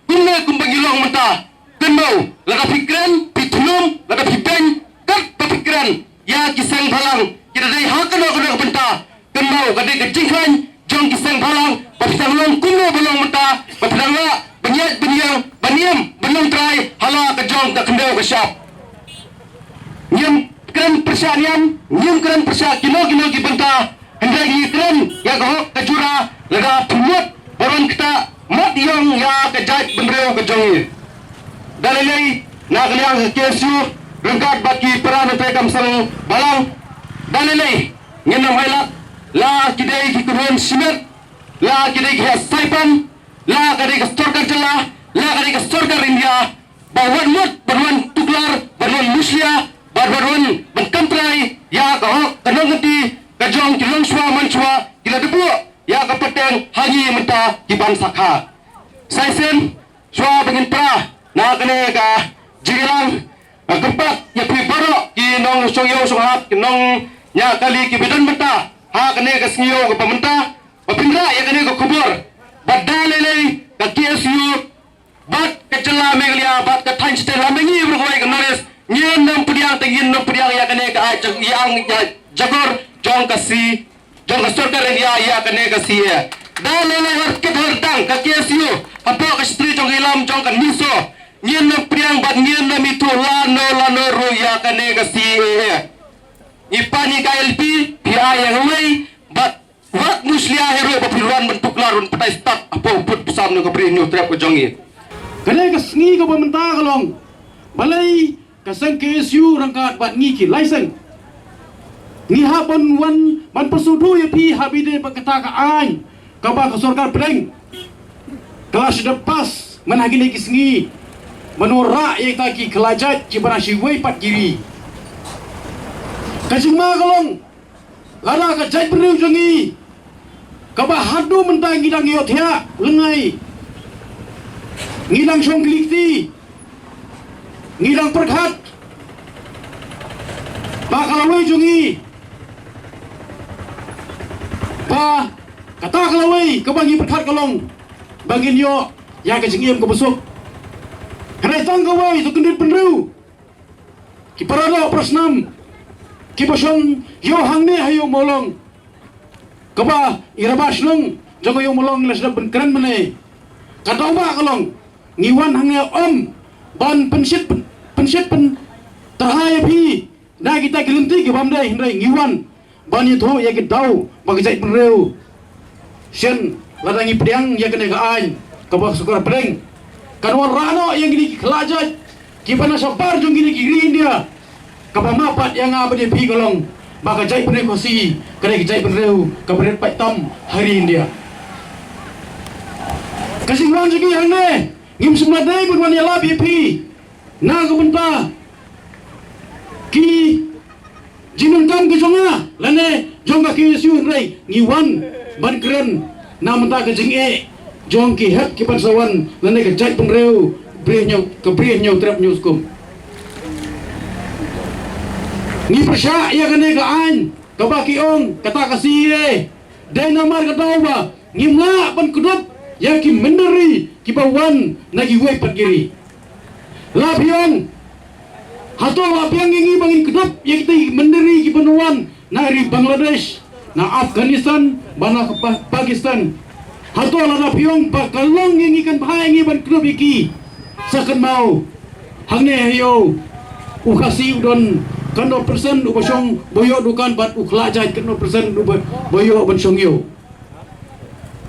kumne kumba ngi long mynta. Kynmaw, lada phi kren, phi thnum, lada phi beiñ, katba phi kren ïa ki seng bhalang, ki da dei ha kano kano ka bynta. Kynmaw, ka dei ka jingkhlaiñ jong ki seng bhalang ba phi dang long kumno ba long mynta, ba phi dang lah ban ïaid ban ïeng, ban im, ban long trai ha la ka jong ka khyndew ka shyiap. Ngim kren pyrshah niam, ngim kren pyrshah kino kino ki bynta, hynrei ngi kren ïa ka hok ka jura. Lada phi mut ban wan ktah, mut ïong ïa ka jaitbynriew ka jong ngi. Da lei lei na ka liang ka K S U ryngkat bad ki para nongtrei kamsang balang, da lei lei ngin ym ailad, la ki dei ki kynhun shimet, la ki dei ki heh saipan, la ka dei ka sorkar jylla, la ka dei ka sorkar India, ba wat mut ban wan tuklar, ban wan mushlia, bad ban wan ban kam trai ïa ka hok ka nongkynti ka jong ki longshuwa manshuwa, ki la dep buh ïa ka pateng ha ngi mynta ki ban sakha. Sa shisien, shuwa ba ngin pra na kane ka jingïalang, nga kyrpad ïa phi baroh ki nongshong ïew shong hap, ki nongñiah kali kiba don mynta ha kane ka sngi ïew kaba mynta, ba phin rah ïa kane ka khubor ba da lei lei ka K S U bad ka jylla Meghalaya bad ka thaiñ state lane ngi baroh kawei ka North East ngin ym pdiang, te ngin ym pdiang ïa kane ka ai jagor jong ka C jong ka sorkar India ïa kane ka C A A. Da lei lei, har kit har dang ka K S U hapoh ka shatri jong ka Ilam jong ka NESO ngin ym pdiang bad ngin ym ithuh lano lano ruh ïa kane ka C A A. Ngi pan ïa ka I L P, phi ai ïa kawei bad wat mushlia hi ruh ba phi wan ban tuklar ban batai stad hapoh u pud u sam jong ka Bri Hynñiewtrep ka jong ngi. Kane ka sngi kaba mynta ka long, balei ka seng K S U ryngkat bad ngi ki lai seng ngi hap ban wan ban pynsngewthuh ïa phi ha ba ïadei bad kata ka aiñ kaba ka sorkar pdeng ka la shu dep pass mynta ha kine ki sngi ban wanrah ïa kita ki khlajait kiba na sha iwei pat ki ri. Ka jingma ka long, lada ka jaitbynriew jong ngi kaba haduh mynta ngi dang ïohthiah lyngngai, ngi dang shong kli kti, ngi dang pyrkhat ba ka lawei jong ngi, ba kata ka lawei kaba ngi pyrkhat ka long ba ngin ïoh ïa ka jingim kaba suk. Hynrei tang kawei, to kyndit bynriew, ki para doh para snam kiba shong ïew hangne ha ïew Mawlong, kaba i rangbah shnong jong ka ïew Mawlong ngi la sdang ban kren mynne. Ka daw ba ka long, ngi wan hangne ym ban pynshit pyn-, pynshit pyntarha ïa phi na kita ki lynti ki bym dei, hynrei ngi wan ban ïathuh ïa ki daw ba ka jaitbynriew shen, lada ngi pdiang ïa kane ka aiñ kaba ka sorkar pdeng, kan wanrah noh ïa kine ki khlajait kiba na shabar jong kine ki ri India. Kaba map pat ïa nga bad ïa phi ka long ba ka jaitbynriew Khasi ka dei ka jaitbynriew kaba rit paid tam ha ri India. Ka jingwan jong ngi hangne, ngim shym la dei ban wan ïalap ïa phi na ka bynta ki jingdonkam ki jong nga lane jong ka K S U, hynrei ngi wan ban kren na bynta ka jingeh jong ki hep ki pan sa wan lane ka jaitbynriew Bri Hynñiew, ka Bri Hynñiewtrep Hynñiewskum. Ngi pyrshah ïa kane ka aiñ kaba ki ong kata ka C A A. Dei namar ka daw ba ngim lah ban kdup ïa ki mynder ri kiba wan na kiwei pat ki ri. La phi ong, hato la biang ïa ngi ba ngin kdup ïa kita ki mynder ri kiba wan na ri Bangladesh, na Afghanistan, bad na Pa-, Pakistan? Hato lada phi ong ba ka long ïa ngi, kan bha ïa ngi ban kdup ïa ki? Sa kynmaw, hangne ha ïew u Khasi u don katno percent uba shong, ba ïoh dukan, bad u khlajait katno percent uba, ba ïoh ban shong ïew.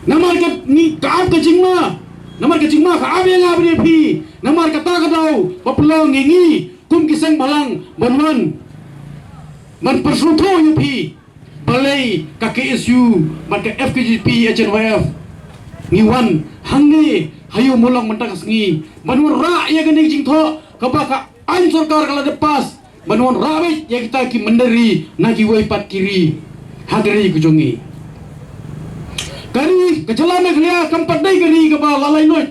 Namar ka ngi ka ap ka jingma, namar ka jingma ka ap ïa nga bad ïa phi, namar kata ka daw ba pynlong ïa ngi kum ki seng bhalang ban wan ban pynsngewthuh ïa phi. Balei ka K S U bad ka F K J P H N Y F ngi wan hangne ha ïew Mawlong mynta ka sngi ban wanrah ïa kane ka jingthoh kaba ka aiñ sorkar ka la dep pass ban wanrah beit ïa kita ki mynder ri na kiwei pat ki ri ha ka ri ka jong ngi. Ka ri ka jylla Meghalaya kam pat dei ka ri kaba la laitluid,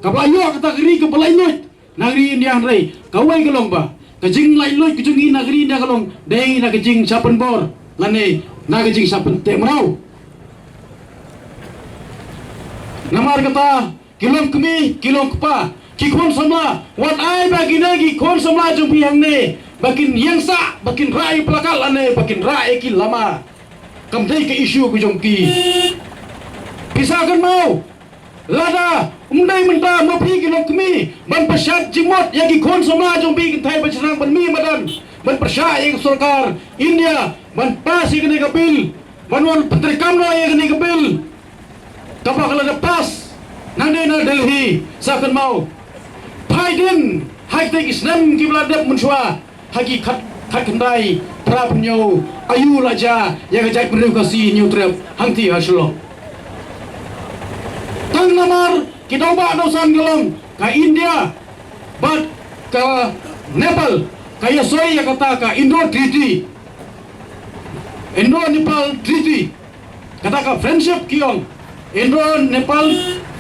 kaba la ïoh kata ka ri kaba laitluid na ka ri India, hynrei kawei ka long ba ka jinglaitluid ka jong ngi na ka ri India ka long dei na ka jingshah pynbor lane na ka jingshah pynteh mraw. Namar kata, ki long kmie, ki long kpa, ki khun samla, wat ai ba kine ki khun samla jong phi hangne ba kin ïangsah, ba kin rah ïa ki placard lane ba kin rah ïa ki lama. Kam dei ka issue ka jong ki. Phi sa kynmaw, lada ym dei mynta ma phi ki long kmie ban pyrshah jingmut ïa ki khun samla jong phi, kynthei ba shynrang ban mih madan, ban pyrshah ïa ka sorkar India ban pass ïa kane ka bill, ban wan pyntreikam noh ïa kane ka bill kaba ka la dep pass nangne na Delhi. Sa kynmaw, phai dien ha kitei ki snem kiba la dep mynshuwa, ha ki khat, khatkhyndai phra phew hynñiew, aïu la jia ïa ka jaitbynriew Khasi Hynñiewtrep hangtei ha Shillong? Tang namar ki dawbah dawsan ka long ka India bad ka Nepal ka ïasoi ïa kata ka Indo Treaty, Indo-Nepal Treaty. Kata ka friendship ki ong, Indo Nepal,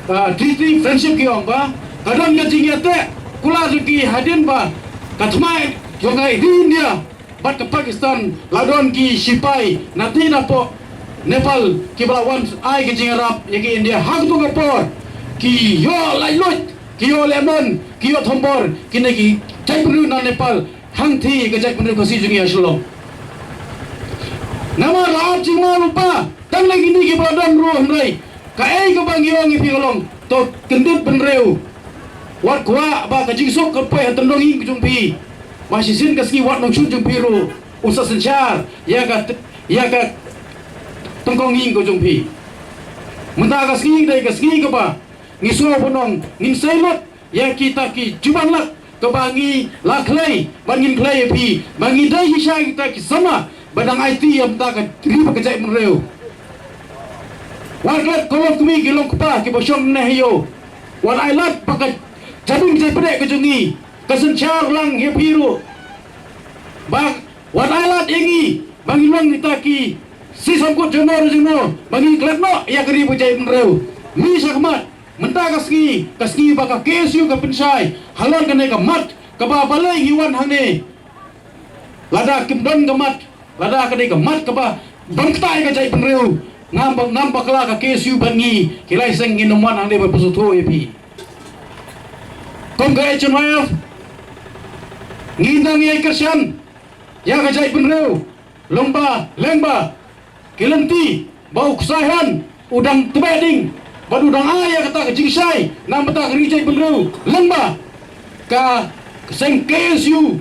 ah, Treaty Friendship ki ong ba ka don ka jingïateh kular jong ki hadien ba ka thma jong ka India bad ka Pakistan la don ki sipai na ti na poh Nepal kiba la wan ai ka jingïarap ïa ka India. Ha kato ka por ki ïoh laitluid, ki ïoh lehmon, ki ïoh thombor kine ki jaitbynriew na Nepal hangtei ka jaitbynriew Khasi jong ngi ha Shillong. Namar la ap jingma lypa tang na kine kiba la don ruh, hynrei kaei kaba ngi ong ïa phi ka long, to kyndit bynriew, wat kwah ba ka jingsuk ka poi ha tyndong ïing ka jong phi. Ba shisien ka sngi wat nongshun jong phi ruh u sa synshar ïa ka, ïa ka tyngkong ïing ka jong phi. Mynta ka sngi dei ka sngi kaba ngi sngewbha ban ong ngin sei lut ïa kita ki juban lak kaba ngi la khlei, ba ngin khlei ïa phi, ba ngi dei shisha kita ki samla ba dang aiti ïa mynta ka ri bad ka jaitbynriew. Wat klet, ko longkmie ki longkpa kiba shong ne ha ïew, wat ai lad ba ka jabieng jait pdeng ka jong ngi ka synshar lang ïa phi ruh. Ba wat ai lad ïa ngi ba ngi long kita ki shisha kut jong no jong no, ba ngi klet noh ïa ka ri bad ka jaitbynriew. Mih sha khmat, mynta ka sngi, ka sngi ba ka K S U ka pynshai halor kane ka mat kaba balei ngi wan hangne. Lada kim don ka mat, lada ka dei ka mat kaba ban ktai ka jaitbynriew, ngam ba, ngam bakla ka K S U bad ngi ki lai seng ngin ym wan hangne ban pynsngewthuh ïa phi. Kum ka H N Y F ngin dang ïai kyrshan ïa ka jaitbynriew, lyngba, lyngba ki lynti ba u Ksai Hon u dang tbeh ding bad u dang ai ïa kata ka jingshai na bynta ka ri jaitbynriew lyngba ka seng K S U.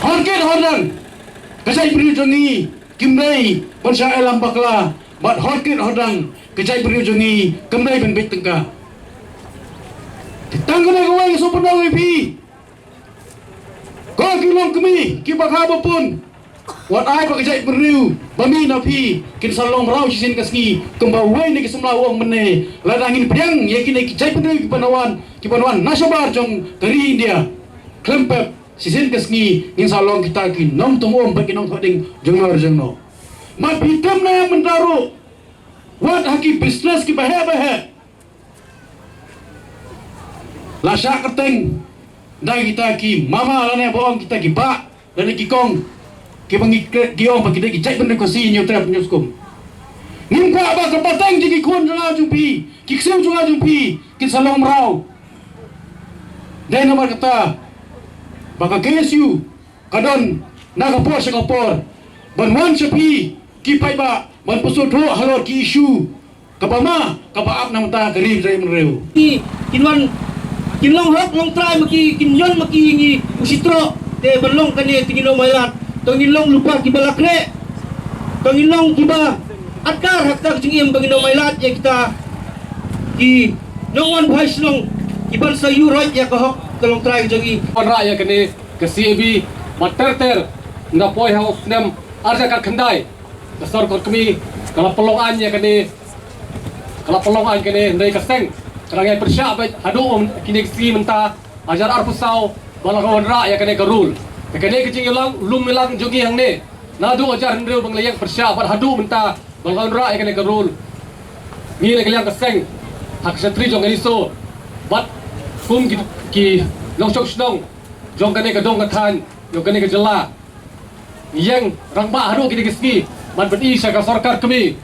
Hor kit hor dang ka jaitbynriew jong ngi kim dei ban shah ïalam bakla, bad hor kit hor dang ka jaitbynriew jong ngi kam dei ban bit tyngka. Te tang kane kawei nga sngewbha ban ong ïa phi, ko ki longkmie kiba kha ba pun, wat ai ba ka jaitbynriew ba mih na phi kin sa long mraw shisien ka sngi, kumba uwei na ki samla u ong mynne, lada ngin pdiang ïa kine ki jaitbynriew kiban wan, kiban wan na shabar jong ka ri India, khlem pep shisien ka sngi ngin sa long kita ki nongtong um bad ki nongthoh ding jong no jong no. Mat phi tem na ïa mynta ruh, wat ha ki business kiba heh ba heh la shah kyrteng da kita ki mama lane ba ong kita ki bah lane ki kong, kiba ngi kren, ki ong ba ki dei ki jaitbynriew Khasi, Hynñiewtrep, Hynñiewskum. Ngim kwah ba ka pateng jong ki khun jong nga jong phi, ki ksiew jong nga jong phi kin sa long mraw. Dei namar kata ba ka K S U ka don na ka por sha ka por ban wan sha phi ki paidbah ban pynsngewthuh halor ki issue kaba ma kaba ap na bynta ka ri jaitbynriew. Ki, kin wan, kin long hok long trai ma ki, kin ïoh ma ki ngi u shitroh, te ban long kane te ngin long mailat, to ngin long lypa kiba la khreh, to ngin long kiba atkar ha kata ka jingim ba ngin long mailat ïa kita ki nongwan bha shnong kiban sa ïuh roit ïa ka hok ka long trai ka jong ngi. Wanrah ïa kane ka C A B, bad ter ter nga poi ha u snem arhajar khyndai, ka sorkar kmie ka la pynlong aiñ ïa kane, ka la pynlong aiñ kane, hynrei ka seng ka dang ïai pyrshah beit haduh kine ki sngi mynta, hajar arphew saw ba la ka wanrah ïa kane ka rule. Te kane ka jingïalang lum ïalang jong ngi hangne naduh hajar hynriew ba ngi la ïeng pyrshah bad haduh mynta ba la ka wanrah ïa kane ka rule. Ngi na ka liang ka seng ha ka shatri jong ka NESO bad kum ki, ki nongshong shnong jong kane ka dong ka thaiñ jong kane ka jylla, ngi ïeng rangbah haduh kine ki sngi ban pyni sha ka sorkar kmie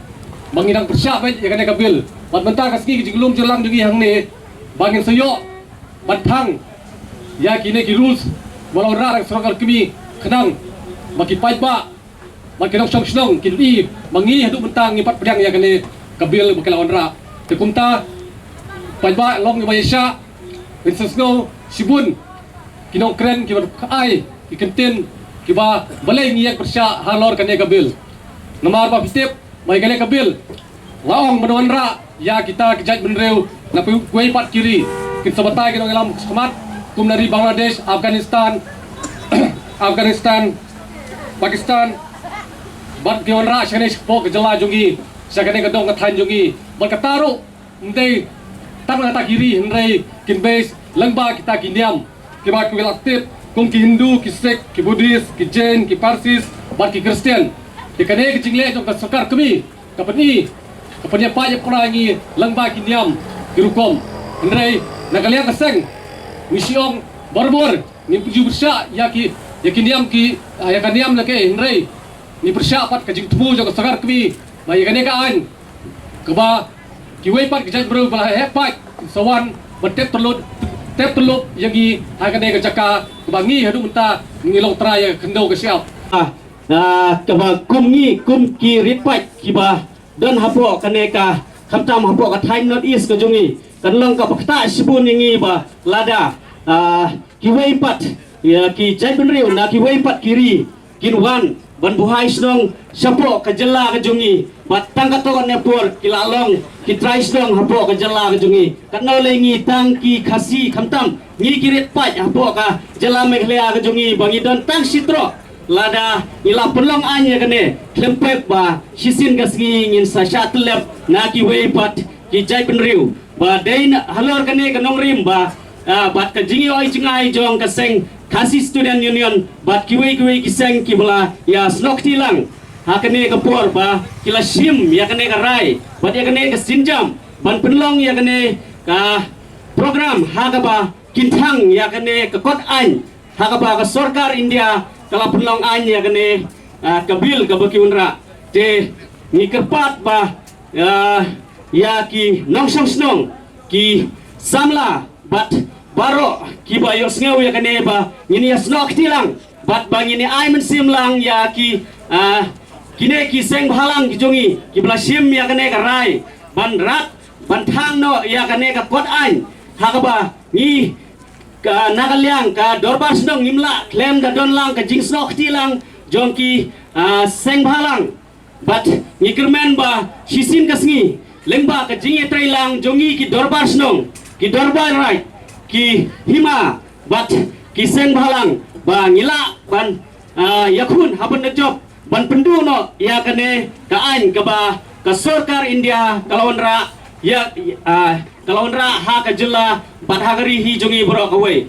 ba ngi dang pyrshah beit ïa kane ka bill. Bad mynta ka sngi ka jinglum jingïalang jong ngi hangne ba ngin sa ïoh ban thang ïa kine ki rules ba la wanrah da ka sorkar kmie, khnang ba ki paidbah bad ki nongshong shnong kin ïohi ba ngi haduh mynta ngi pat pdiang ïa kane ka bill ba ki la wanrah. Te kumta paidbah long kiba ïaishah, ngin sa sngew shibun ki nongkren kiba ai ki kyntien kiba balei ngi ïeng pyrshah halor kane ka bill. Namar ba phi tip ba ïa kane ka bill la ong ban wanrah ïa kita ki jaitbynriew na kiwei pat ki ri, kin sa batai ki nongïalam shakhmat kum na ri Bangladesh, Afghanistan, Afghanistan, Pakistan, bad ki wanrah sha kane shapoh ka jylla jong ngi, sha kane ka dong ka thaiñ jong ngi. Bad kata ruh ym dei tang na kata ki ri, hynrei kin base lyngba kita ki niam kiba ki la tip kum ki Hindu, ki Sikh, ki Buddhist, ki Jain, ki Parsis bad ki Khristan. Kane ka jingleh jong ka sorkar kmie ka pyni ka pynïapait ïapra ngi lyngba ki niam ki rukom. Hynrei na ka liang ka seng ngi shu ong barabor ngim ju pyrshah ïa ki, ïa ki niam ki, ah, ïa ka niam lane, hynrei ngi pyrshah pat ka jingthmu jong ka sorkar kmie ba ïa kane ka aiñ kaba kiwei pat ki jaitbynriew ba la heh paid sa wan ban tep tyllup, tep tyllup ïa ngi ha kane ka jaka kaba ngi haduh mynta ngi long trai ïa ka khyndew ka shyiap. Ah, ah, kaba kum ngi kum ki riewpaid kiba don hapoh kane ka, khamtam hapoh ka thaiñ North East ka jong ngi, kan long kaba ktah shibun ïa ngi ba lada, ah, kiwei pat ïa ki jaitbynriew na kiwei pat ki ri kin wan ban buhai shnong shapoh ka jylla ka jong ngi, bad tang katto katne por ki la long ki trai shnong hapoh ka jylla ka jong ngi. Katno lei ngi tang ki Khasi, khamtam ngi ki riewpaid hapoh ka jylla Meghalaya ka jong ngi ba ngi don tang shi troh. Lada ngi la pynlong aiñ ïa kane, khlem pep ba shisien ka sngi ngin sa shah tyllep na kiwei pat ki jaitbynriew. Ba dei na halor kane ka nongrim ba, ah, bad ka jingïohi jngai jong ka seng Khasi Student Union bad kiwei kiwei ki seng kiba la ïasnoh kti lang ha kane ka por ba ki la shim ïa kane ka rai bad ïa kane ka sienjam ban pynlong ïa kane ka program ha kaba kin thang ïa kane ka kot aiñ ha kaba ka sorkar India ka la pynlong aiñ ïa kane, ah, ka bill kaba ki wanrah. Te ngi kyrpad ba, ah, ïa ki nongshong shnong, ki samla bad baroh kiba ïohsngew ïa kane ba ngin ïasnoh kti lang bad ba ngin ïa ai mynsiem lang ïa ki, ah, kine ki seng bhalang ki jong ngi kiba la shim ïa kane ka rai ban rat ban thang noh ïa kane ka kot aiñ ha kaba ngi ka, na ka liang ka dorbar shnong ngim lah khlem da don lang ka jingsnoh kti lang jong ki, ah, seng bhalang. Bad ngi kyrmen ba shisien ka sngi lyngba ka jingïatrei lang jong ngi ki dorbar shnong, ki dorbar raid, ki hima bad ki seng bhalang ba ngi lah ban, ah, ïakhun haba na jop ban pynduh noh ïa kane ka aiñ kaba ka sorkar India ka la wanrah ïa, ah, ka la wanrah ha ka jylla bad ha ka ri hi jong ngi baroh kawei.